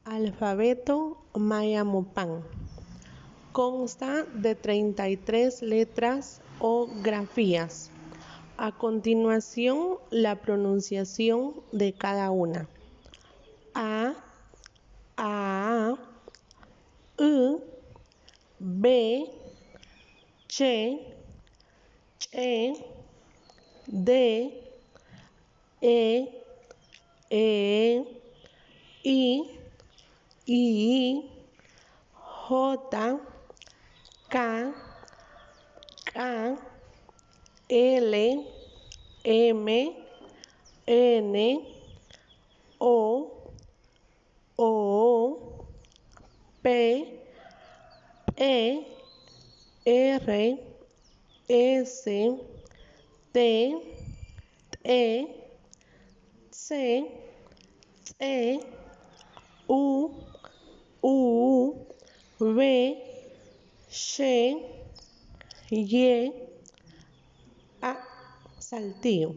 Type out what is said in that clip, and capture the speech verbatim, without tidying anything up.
Alfabeto Maya Mopán. Consta de treinta y tres letras o grafías. A continuación, la pronunciación de cada una. A, a, u, be, che, che, de, e, e, i, i, jota, ka, ka, ele, eme, ene, o, o, pe, pe, erre, ese, te, te, tse, tse, u, u, we, she, ye, a, saltillo.